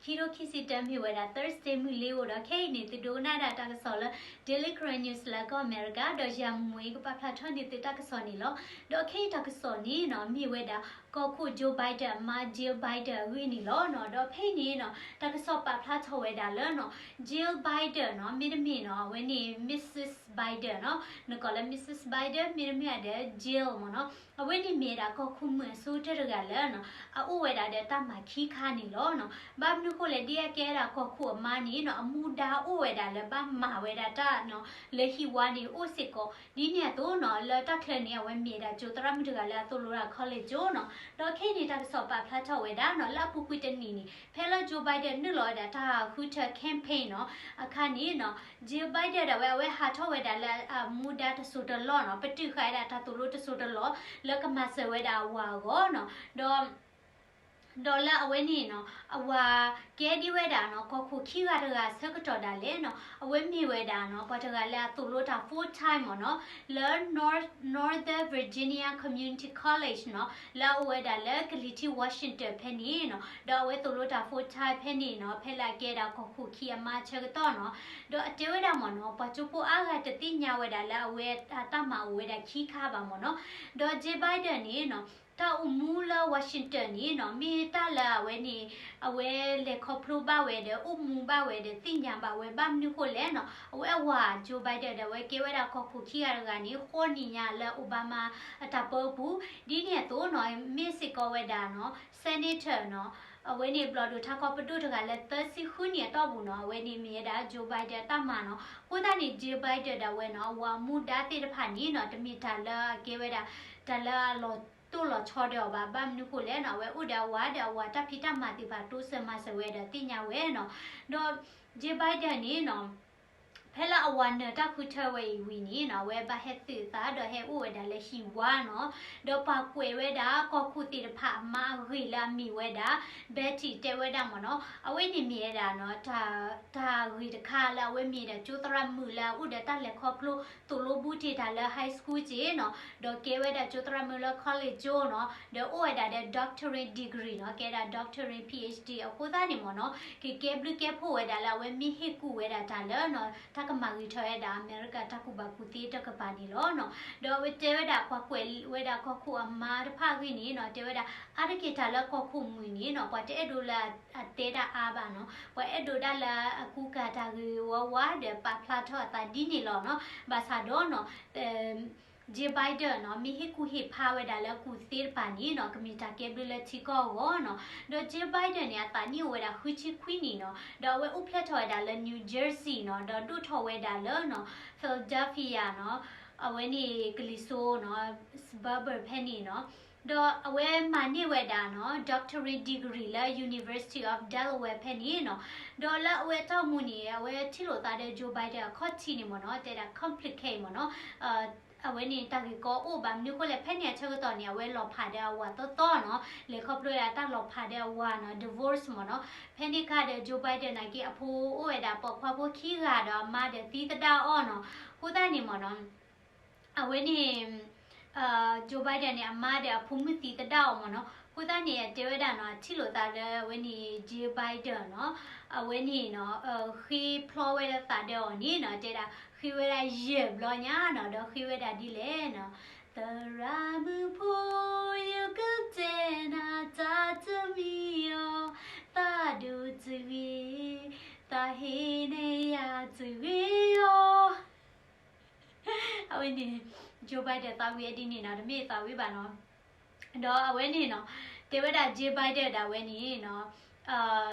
ခံကထိခံဆံတၢ မ့ၢ်ဝဲဒၣ် Thursday မုၢ်လ့ၤအိၣ်ဒီး ခဲအံၤန့ၣ် သုဒိကနၣ်ဒၣ်တၢ်ကစီၣ်လၢ Daily Karen News လၢကီၢ်အမဲရကၤ ဒီးယၤမူမူအံၤ ကပာ်ဖျါထီၣ်န့ၢ်သုတၢ်ကစီၣ်န့ၣ်လီၤ. ဒီးခဲအံၤတၢ်ကစီၣ်န့ၣ်နီၤ မ့ၢ်ဝဲဒၣ် ကီၢ်ခိၣ် Joe Biden အမါ Jill Biden အဂ့ၢ်န့ၣ်လီၤနီၤ. ဒီးဖဲအံၤန့ၣ်နီၤ တၢ်ကစီၣ်ပာ်ဖျါထီၣ်ဝဲဒၣ်လၢနီၤ Jill Biden နီၤ မ့တမ့ၢ်နီၤ အဝဲန့ၣ် Missus Biden နီၤ နကိးလၢ Missus Biden မ့တမ့ၢ်ဒီး Jill မ့ၢ်နီၤ အဝဲန့ၣ်မ့ၢ်ဒၣ်ကီၢ်ခိၣ်မုၣ်အဆိကတၢၢ်တဂၤလၢနီၤ အအိၣ်ဝဲဒၣ်ဒီးတၢ်မၤခံခါန့ၣ်လီၤနီၤ. ဘၣ်မနုၤဃိလဲၣ် ဒ်အကဲဒၣ်ကီၢ်ခိၣ်အမါန့ၣ်နီၤ အမူဒါအိၣ်ဝဲဒၣ်လၢဘၣ်မၤဝဲဒၣ်တၢ်နီၤ လၢဟံၣ်ဝါန့ၣ်အိၣ်စ့ၢ်ကီး ဒ်န့ၣ်အသိးနီၤ လၢတၢ်ချၢန့ၣ် အဝဲမ့ၢ်ဒၣ်ကၠိသရၣ်မုၣ်တဂၤလၢအသိၣ်လိတၢ် college နီၤ. ဒီးခဲအံၤန့ၣ် တၢ်ကစီၣ်ပာ်ဖျါထီၣ်ဝဲဒၣ်နီၤ လၢအပူၤကွံာ်တနံၤန့ၣ် ဖဲလၢ Joe Biden နုာ်လီၤဝဲဒၣ်တၢ်ဃုထၢ campaign နီၤ အခါန့ၣ်နီၤ Jill Biden ဒၣ်ဝဲ အဝဲဟးထီၣ်ဝဲဒၣ်လၢအမူဒါတစိၤတလီၢ်နီၤ ပတုာ်ဃာ်ဝဲဒၣ်တၢ်သိၣ်လိတစိၤတလီၢ် လၢကမၤစၢၤဝဲဒၣ်အဝၤအဂီၢ်နီၤ. ဒီး ဒီးလၢအဝဲန့ၣ်နီၤ အဝၤကဲဒ်ဝဲဒၣ်နီၤ ကီၢ်ခိၣ်ခံဂၤတဂၤဆၢကတီၢ်ဒၣ်လဲာ်နီၤ အဝဲမ့ၢ်ဝဲဒၣ်နီၤ ပှၤတဂၤလၢအသိၣ်လိတၢ် full time မ့ၢ်နီၤ လၢ North- Northern Virginia Community College နီၤ လၢအအိၣ်ဝဲဒၣ်လၢကလံၤထံး Washington ဖဲန့ၣ်နီၤ ဒီးအဝဲသိၣ်လိတၢ် full time ဖဲန့ၣ်နီၤ ဖဲလၢအကဲဒၣ်ကီၢ်ခိၣ်ခံအမါဆၢကတီၢ်နီၤ ဒီးအတဲဝဲဒၣ်မ့ၢ်နီၤ ပှၤကၠိဖိအါဂၤတသ့ၣ်ညါဝဲဒၣ်လၢအဝဲအတၢ်မၤအိၣ်ဝဲဒၣ်ခံခါဘၣ်မ့ၢ်နီၤ. ဒီး Jill Biden န့ၣ်နီၤ တၢ်အိၣ်မူလၢ Washington န့ၣ်နီၤ မ့ၢ်တၢ်လၢအဝဲန့ၣ် အဝဲလဲၤခီဖျိဘၣ်ဝဲဒီး အိၣ်မူဘၣ်ဝဲဒီး သ့ၣ်ညါဘၣ်ဝဲ ဘၣ်မနုၤဃိလဲၣ်နီၤ အဝဲအဝၤ Joe Biden ဒီး အဝဲကဲဝဲဒၣ်ကီၢ်ခိၣ်ခံဂၤတဂၤန့ၣ် ဃိးနံၣ်ညါလၢ Obama အတၢ်ပၢပူၤ ဒ်န့ၣ်အသိးနီၤ မ့ၢ်စ့ၢ်ကီးဝဲဒၣ်နီၤ senator နီၤ အဝဲန့ၣ်ဘျီၣ်ဒိၣ်ထါခီပဒိၣ်တဂၤလၢသၢဆံဃုနံၣ်အတီၢ်ပူၤနီၤ အဝဲန့ၣ်မ့ၢ်ဝဲဒၣ် Joe Biden အတၢ်မၤနီၤ. အဃိသတးန့ၣ် Jill Biden ဒၣ်ဝဲနီၤ အဝၤမူဒါသ့ၣ်တဖၣ်န့ၣ်နီၤ တမ့ၢ်တၢ်လၢအကဲဝဲဒၣ် တၢ်လၢအလီၤတိၢ်လီၤဆီဒီးအီၤဘၣ်. ဘၣ်မနုၤဃိလဲၣ်နီၤ အဝဲအိၣ်ဒီးအဝၤဒီး အဝၤတၢ်ဖံးတၢ်မၤသ့ၣ်တဖၣ်တိစၢၤမၤစၢၤဝဲဒီးသ့ၣ်ညါဝဲနီၤ. ဒီး Jill Biden န့ၣ်နီၤ ဖဲလၢအဝၤနၢၤတၢ်ဃုထၢဝဲအံၤဝံၤန့ၣ်နီၤ အဝဲဘၣ်ဟဲသုးအသးဒီးဟဲအိၣ်ဝဲဒၣ်လၢဟံၣ်ဝါနီၤ. ဒီးပှၤကွဲးဝဲဒၣ်ကီၢ်ခိၣ်သ့ၣ်တဖၣ်အမါအဂ့ၢ်လၢအမ့ၢ်ဝဲဒၣ် Betty တဲဝဲဒၣ်မ့ၢ်နီၤ အဝဲန့ၣ်မ့ၢ်ဝဲဒၣ်နီၤ တၢ် တၢ်ဂ့ၢ်တခါလၢအဝဲမ့ၢ်ဒၣ်ကၠိသရၣ်မုၣ်လၢအအိၣ်ဒီးတၢ်လဲၤခီဖျိသိၣ်လိဘူးတ့ၢ်တၢ်လၢ high school က့နီၤ ဒီးကဲဝဲဒၣ်ကၠိသရၣ်မုၣ်လၢ college ကၠိနီၤ ဒီးအိၣ်ဝဲဒၣ်ဒီး doctorate degree နီၤ ကဲဒၣ် doctorate PhD အဃိသတးန့ၣ်မ့ၢ်နီၤ ကကဲဘျုးကဲဖှိၣ်ဝဲဒၣ်လၢအဝဲမ့ၢ်ဟ့ၣ်ကူၣ်ဝဲဒၣ်တၢ်လၢနီၤ တၢ်ကမၤဂ့ၤထီၣ်ဝဲဒၣ်အမဲရကၤတၢ်ကူၣ်ဘၣ်ကူၣ်သ့တကပၤန့ၣ်လီၤနီၤ. ဒီးအဝဲတဲဝဲဒၣ်ပှၤကွဲးဝဲဒၣ်ကီၢ်ခိၣ်အမါတဖၣ်အဂ့ၢ်န့ၣ်နီၤ တဲဝဲဒၣ် အါတက့ၢ်တၢ်လၢကီၢ်ခိၣ်မုၣ်န့ၣ်နီၤ ပှၤတအဲၣ်ဒိးလၢအတဲတၢ်အါဘၣ်နီၤ ပှၤအဲၣ်ဒိးတၢ်လၢအကူကၤတၢ်ဂ့ၤဝီဝါဒီးပာ်ဖျါထီၣ်အသးဒ်န့ၣ်လီၤနီၤ. ဘၣ်ဆၣ်ဒီးနီၤ Jill Biden နီၤ မ့ၢ်ဟ့ၣ်ကူၣ်ဟ့ၣ်ဖးဝဲဒၣ်လၢကူၣ်သ့တကပၤန့ၣ်နီၤ ကမ့ၢ်တၢ်ကဲဘျုးလၢထံကီၢ်အဂီၢ်နီၤ. ဒီး Jill Biden န့ၣ် အသးနံၣ်အိၣ်ဝဲဒၣ်ဃုဆံခွံနံၣ်နီၤ ဒီးအဝဲအိၣ်ဖျဲၣ်ထီၣ်ဝဲဒၣ်လၢ New Jersey နီၤ ဒီးဒိၣ်ထီၣ်ဝဲဒၣ်လၢနီၤ Philadelphia နီၤ အဝဲန့ၣ်ကလံၤစိးနီၤ suburb ဖဲန့ၣ်နီၤ. ဒီးအဝဲမၤန့ၢ်ဝဲဒၣ်နီၤ doctorate degree လၢ University of Delaware ဖဲန့ၣ်နီၤ. ဒီးလၢအဝဲအတၢ်အိၣ်မူန့ၣ် အဝဲထံၣ်လိာ်သးဒီး Joe Biden အခီၣ်ထံးန့ၣ်မ့ၢ်နီၤ တဲဒၣ် complicate မ့ၢ်နီၤ အဝဲန့ၣ်တၢ်ဂ့ၢ်ကီအိၣ်ဘၣ်မနုၤဃိလဲၣ် ဖဲန့ၣ်အဆၢကတီၢ်န့ၣ် အဝဲလီၤဖးဒီးအဝၤသီသီနီၤ လဲၤခီဖျိဒၣ်တၢ်လီၤဖးဒီးအဝၤနီၤ divorce မ့ၢ်နီၤ. ဖဲန့ၣ်အခါဒီး Joe Biden နာ်က့ အဖိအိၣ်ဝဲဒၣ်ပိာ်ခွါဖိခံဂၤဒီးအမါဒီးသံသဒၣ်အီၤနီၤ. အဃိသတးန့ၣ်မ့ၢ်နီၤ အဝဲန့ၣ် Joe Biden န့ၣ် အမါဒီးအဖိမုၣ်သံသဒၣ်အီၤမ့ၢ်နီၤ. အဃိသတးန့ၣ် တဲဝဲဒၣ်နီၤ ထံၣ်လိာ်သးလၢအဝဲန့ၣ် Jill Biden နီၤ အဝဲန့ၣ်နီၤ ဃ့ဖျီဝဲဒၣ်သးဒီးအီၤန့ၣ်နီၤ တဲဒၣ် ဃ့ဝဲဒၣ်ယဲၢ်ဘျီညါနီၤ ဒီးဃ့ဝဲဒၣ်ဒ်လဲၣ်နီၤ သရၣ်မုၣ်ဖိ ယကတဲနၤတၢ်တမံၤအီၤ သးဒိၣ်တဂ့ၤ သးဟ့န့ၢ်ယၤတဂ့ၤအီၤ အဝဲန့ၣ် Joe Biden သးဝံၣ်ဝဲဒ်န့ၣ်နီၤ တမ့ၢ်သးဝံၣ်ဘၣ်နီၤ. ဒီးအဝဲန့ၣ်နီၤ တဲဝဲဒၣ် Jill Biden ဒၣ်ဝဲန့ၣ်နီၤ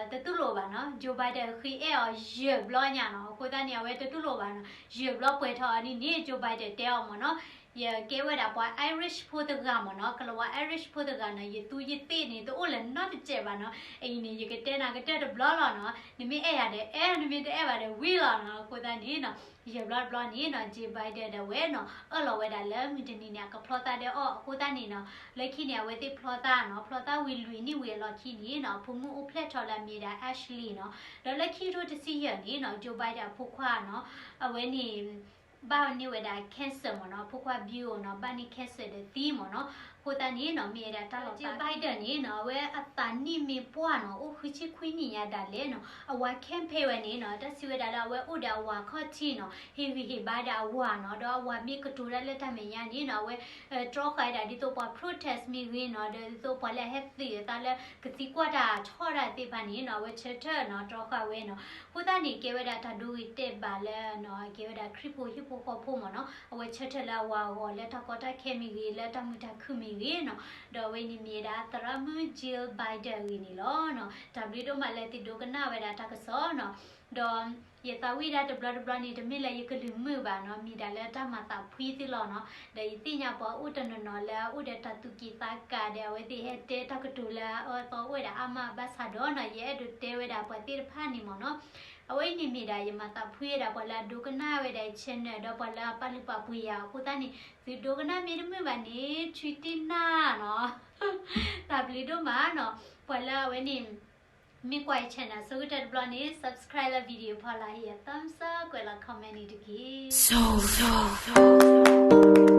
တတူၢ်လိာ်ဘၣ်နီၤ Joe Biden ဃ့အဲၣ်အီၤယဲၢ်ဘျီညါနီၤ. အဃိသတးန့ၣ် အဝဲတတူၢ်လိာ်ဘၣ်နီၤ ယဲၢ်ဘျီပှဲၤထီၣ်အီၤန့ၣ်န့ၣ် Joe Biden တဲအီၤမ့ၢ်နီၤ ယကဲဝဲဒၣ်ပှၤ Irish ဖိတဂၤမ့ၢ်နီၤ ကလၤဝါ Irish ဖိတဂၤနီၤ ယသူယသ့ၣ်န့ၣ် တအိၣ်လၢၤနီတစဲးဘၣ်နီၤ. အအံၤန့ၣ် ယကတဲနၤကတၢၢ်တဘျီလီၤနီၤ နမ့ၢ်အဲၣ်ယၤဒီးအဲၣ် နမ့ၢ်တအဲၣ်ဘၣ်ဒီးဝံၤလီၤနီၤ. အဃိသတးန့ၣ်နီၤ ယဲၢ်ဘျီတဘျီန့ၣ်နီၤ Jill Biden ဒၣ်ဝဲနီၤ အၢၣ်လီၤဝဲဒၣ်လၢမုၢ်တနံၤန့ၣ် အကဖျီသးဒီးအီၤ အဃိသတးန့ၣ်နီၤ လၢခံန့ၣ် အဝဲသ့ၣ်ဖျီသးနီၤ ဖျီသးဝံၤလွံၢ်နံၣ်ဝံၤအလီၢ်ခံန့ၣ်နီၤ အဖိမုၣ်အိၣ်ဖျဲၣ်ထီၣ်လၢအမ့ၢ်ဒၣ် Ashley နီၤ ဒီးလၢခံကထိတဆံယဲၢ်န့ၣ်နီၤ Joe Biden အဖိခွါနီၤ အဝဲန့ၣ် ဘၣ်န့ၢ်ဝဲဒၣ် cancer မ့ၢ်နီၤ, အဖိခွါ Bill နီၤ ဘၣ်န့ၢ် cancer ဒီးသံမ့ၢ်နီၤ. အဃိသတးန့ၣ်နီၤ မ့ၢ်ဝဲဒၣ်တၢ်လီၤ Joe Biden န့ၣ်နီၤ အဝဲအသးနံၣ်မ့ၢ်ပှၢ်နီၤ အိၣ်ဃုဆံခွံနံၣ်ညါဒၣ်လဲာ်နီၤ အဝၤ campaign ဝဲန့ၣ်နီၤ တၢ်စံးဝဲဒၣ်လၢအဝဲအိၣ်ဒီးအဝၤခီၣ်ထံးနီၤ ဟ့ၣ်ဂံၢ်ဟ့ၣ်ဘါဒီးအဝၤနီၤ ဒီးအဝၤမ့ၢ်ကတိၤတၢ်လၢတၢ်မဲာ်ညါန့ၣ်နီၤ အဝဲ တြီဃာ်ဝဲဒၣ်ဒ်သိးပှၤ protest မ့ၢ်ဂ့ၤနီၤ ဒီးဒ်သိးပှၤလၢအဟဲသုးအသးလၢကသံကွၢ်တၢ်ထီၣ်တၢ်သ့ၣ်တဖၣ်န့ၣ်နီၤ အဝဲဆၢထၢၣ်နီၤ တြီဃာ်ဝဲနီၤ. အဃိသတးန့ၣ် ကဲဝဲဒၣ်တၢ်ဒိဂ့ၤတဲာ်ဘၣ်လၢနီၤ ကဲဝဲဒၣ်ခရံာ်ဖိဟံၣ်ဖိဃီဖိမ့ၢ်နီၤ အဝဲဆၢထၢၣ်လၢအဝၤအဂီၢ် လၢတၢ်ကီတၢ်ခဲမ့ၢ်ဂ့ၤ လၢတၢ်မုာ်တၢ်ခုၣ်မ့ၢ်ဂ့ၤနီၤ ဒီးအဝဲန့ၣ်မ့ၢ်ဝဲဒၣ်သရၣ်မုၣ် Jill Biden အဂ့ၢ်န့ၣ်လီၤနီၤ. တၢ်ဘျုးဒိၣ်မးလၢသုဒိကနၣ်ဝဲဒၣ်တၢ်ကစီၣ်နီၤ ဒီးယသးဝံၣ်ဒၣ်တဘျီတဘျီန့ၣ် တမ့ၢ်လၢယကလုၢ်မုာ်ဘၣ်နီၤ မ့ၢ်ဒၣ်လၢတၢ်မၤသးဖှံသုလီၤနီၤ. ဒီးယသ့ၣ်ညါပှၤအိၣ်တနီၤနီၤလၢအအိၣ်ဒီးတၢ်သူၣ်က့ၣ်သးကါဒီး အဝဲသ့ၣ်ဟဲတဲတၢ်ကတိၤလၢအအၢအသီအိၣ်ဝဲဒၣ်အါမးဘၣ်ဆၣ်ဒီးနီၤ ယအဲၣ်ဒိးတဲဝဲဒၣ်ပှၤသ့ၣ်တဖၣ်န့ၣ်မ့ၢ်နီၤ အဝဲအံၤန့ၣ်မ့ၢ်ဒၣ် ယမၤသးဖှံဝဲဒၣ်ပှၤလၢအဒိကနၣ်ဝဲဒၣ် channel ဒီးပှၤလၢအပာ်လုၢ်ပာ်ပှ့ၤယၤအဃိသတးန့ၣ် သုဒိကနၣ်မ့ၢ်တမုာ်ဘၣ်န့ၣ် ဆွံတံၢ်နၢ်နီၤ တၢ်ဘျုးဒိၣ်မးနီၤ. ပှၤလၢအဝဲန့ၣ် မ့ၢ်ကွၢ်ယ channel ဆိကတၢၢ်တဘျီန့ၣ် subscribe လၢ video ဖီလာ် ဟ့ၣ်ယၤ thumbs up ကွဲးလီၤ comment န့ၣ်တက့ၢ်.